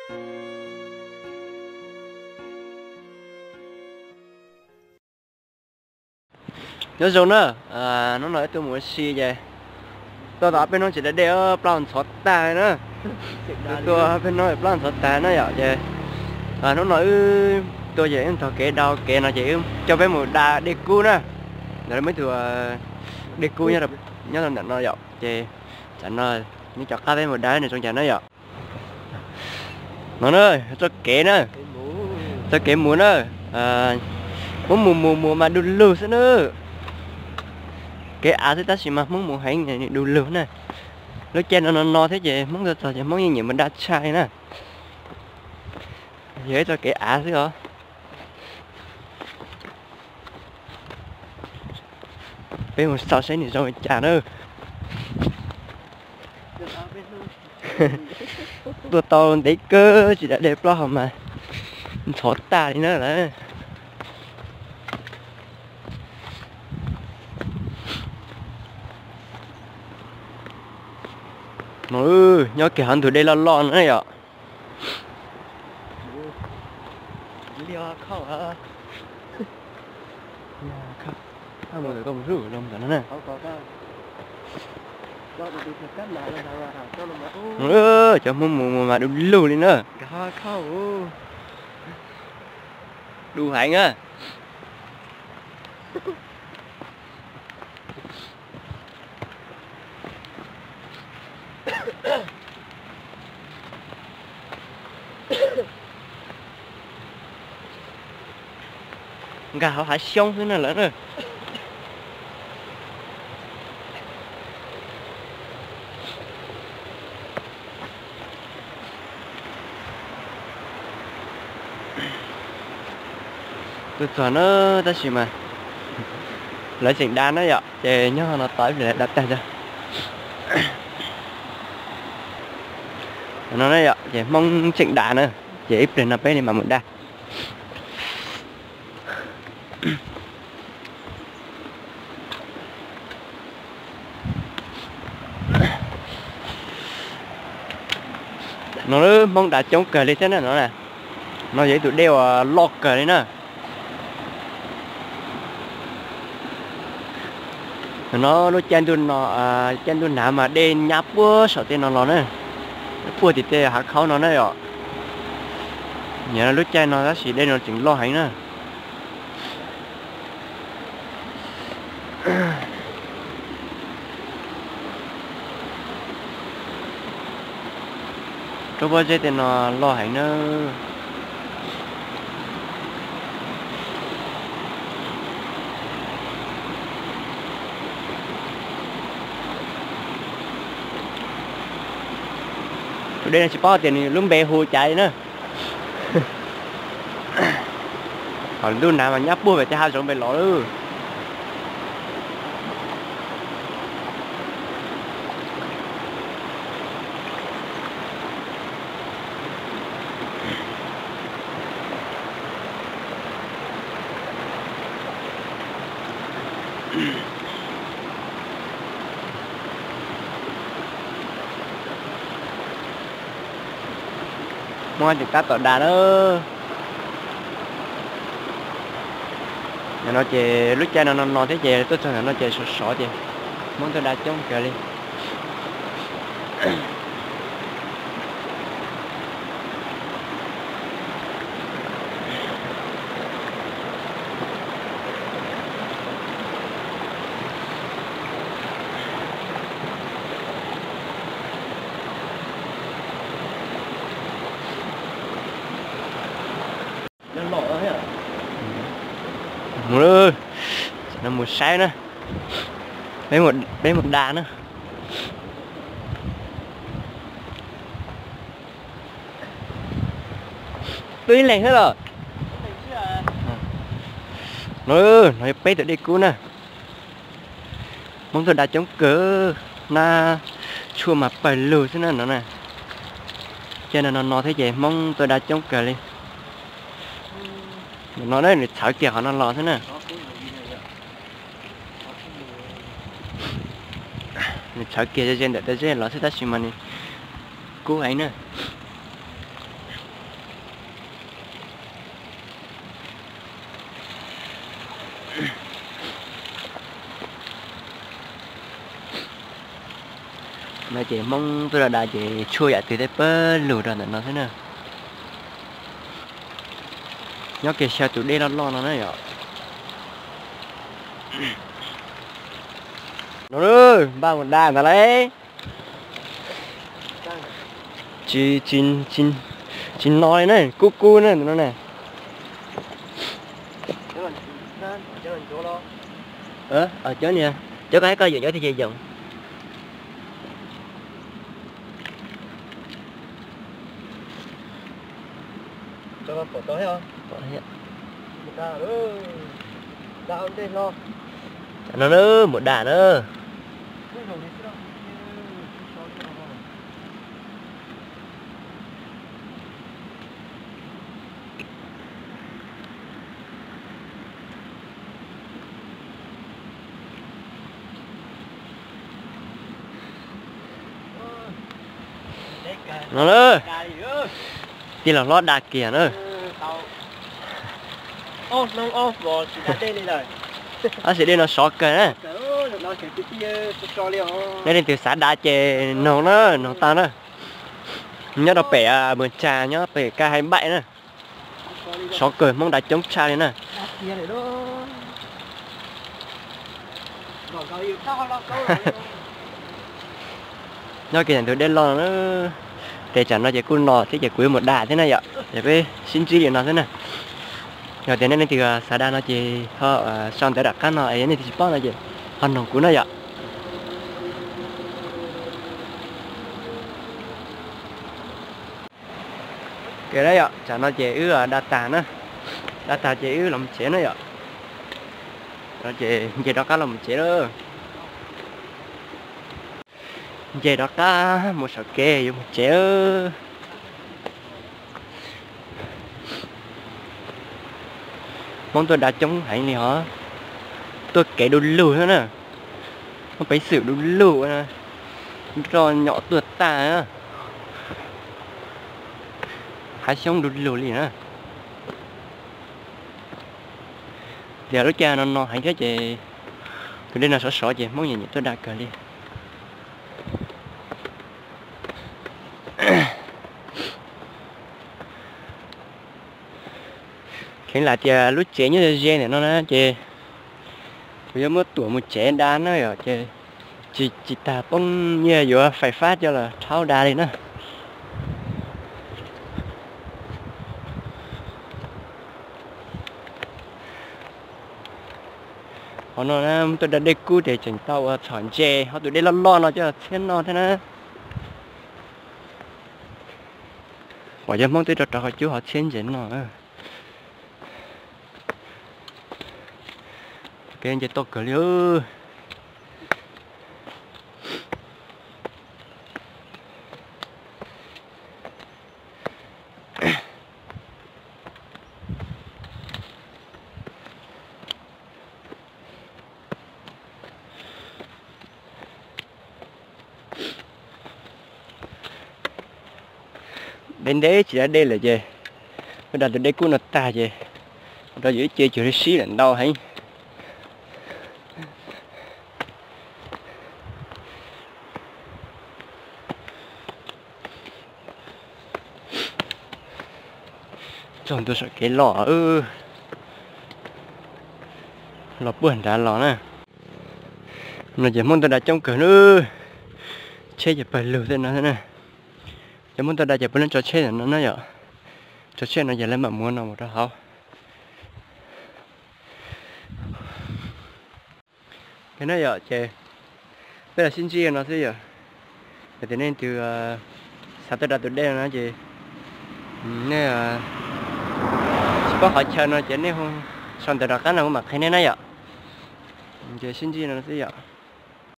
Nyob zoo na, hnub no wb tuaj mus ua si ces tuaj tau ob peb hnub tsis da dej, plab ntxhov tag na. Tuaj ob peb hnub plab ntxhov tag na yom, ces hnub no wb tuaj ces wb nrog kev da kev no ces wb coj peb mus da dej kub na. Ntawm muaj ib tug dej kub nyob rau ntawm no yom, ces tam no neb cov qab peb mus da nws zoo cas na yom. No na, txoj kev na, txoj kev mus na, Hmoob mus mus mus mas du lug xwb na. Kev av xwb tab sis mas Hmoob mus heev, du lug na. Lub caij no no no thiab ces Hmoob tuaj txog ces Hmoob yeej nyiam mus da tshaj li na. Yog ib txoj kev av xwb os. Peb mus xauj saib nws zoo li cas na. Tuaj tau ntev kawg tsis da dej, plaub hau mas ntxhov tag li na lawm. No, nyob kiag hauv ntug dej loj loj no yom. Cov Hmoob mus mus mas du lug li na. Du heev na. Nkag hauv hav xyoob xwb na lawm na. Tuaj txog na, tab sis mas lawv tseem da na yom, ces nyob no tos ib pliag lawv da tag tso. No na yom, ces Hmoob tseem da na, ces ib pliag no peb li mam mus da. No Hmoob da coob kawg li thiab na no. No yog ib tug dej uas loj kawg li na. No lub caij ntuj no, caij ntuj hnav mas dej nyab puag saum tej no los na, puag tim tej hav khaub no na yom. Nyob lub caij no tab sis dej no tseem loj heev na. Roob pob zeb tej no loj heev na. Tus dej no tsis paub tias nws lub npe hu cas li na. Ho ntuj hnav mas nyab puag pem tej hav zoov pem los lawm. Hmoob tseem tab tom da na. Ntawm no ces lub caij no no no thiab ces tuaj txog ntawm no ces sov sov ces Hmoob tuaj da coob kawg li. Mus, mus saib na, peb mus da na. Twb ib leeg xwb los. No, no yog peb tus dej kub na. Hmoob tuaj da coob kawg, hnab tshuaj mas pawg lug xwb na no na. Caij no no no thiab ces Hmoob tuaj da coob kawg li. No na nws txhawv kiag qhov no los xwb na. Nws txhawv kiag ze ze ntawm tej zej los xwb tab sis mas nws kub heev na. No ces Hmoob tuaj da da ces tshuaj yam twg tej pawg lug rau ntawm no xwb na. Nyob kiag xyaw tus dej loj loj no na yom. No, npaj mus da ntawd lauj. Tsis, tsis, tsis no li na, kub kub na no na. Cov niag, cov koj hais koj yoom, cov twg ces yoom. No na, mus da na. No na, tij laug hlob da kiag na. Tab sis dej no sov kawg na. Nej leej twg xav da ces noog na, noog tau na. Nyob rau pem Mường Chà, nyob pem Cà Hai Bảy na. Sov kawg, Hmoob da coob tshaj li na. Nyob kiag ntawm tus dej loj no, ces tsam no ces kuj no thiab ces kuv yuav mus da thiab na yom, ces peb sib ntsib li no xwb na. Yog tias nej leej twg xav da no ces ho sau ntawv rov qab no, es yog nej leej twg tsis paub no ces ho noog kuv na yom. Ces na yom, tsam no ces wb da tag na, da tag ces wb los mus tsev na yom. No ces nce rov qab los mus tsev lawm. Nce rov qab mus saum kev yuav mus tsev. Hmoob tuaj da coob heev li hos, tuaj kev du lug xwb na. Hmoob peev xwm du lug, roj nyom tuaj tag, hav xyoob du lug li na. Tias lub caij no no heev thiab ces tus dej no sov sov ces Hmoob nyiam nyiam tuaj da kawg li. Kheev lam tias lub tsev nyob ze ze ntawm no na ces kuv yuav muab tuam mus tsev da na yom, ces tsis, tsis tas poob nyiaj yuav fais fab coj los rhaub da li na. Qhov no na tuaj da dej kub ces tseem tau ua txhom ntses, ho tus dej loj loj no coj txhiab noj thiab na. Pom cov Hmoob twb rov rau qhov cub ho txhiab ntses noj. Kev nce toj kawg li. Deb ntev tsis da dej lawm ces, da tus dej kub no tag ces, ua rau yus ib ce cuag li sib lawm ntau heev. Txog ntua saum kev los, los puag nrad los na. No ces Hmoob tuaj da coob kawg na. Tsheb ces pawg lug tej no na. Cov Hmoob tuaj da ces puav leej tso tsheb no na yom. Tso tsheb no ces lawv mam muab no mus rau hauv. Ces na yom, ces peb los sib ntsib no xwb yom. Yog tias nej leej twg xav tuaj da tus dej no ces nej tsis paub qhov chaw no ces nej hu sau ntawv rov qab no kuv mam qhia nej na yom. Ces sib ntsib no xwb yom.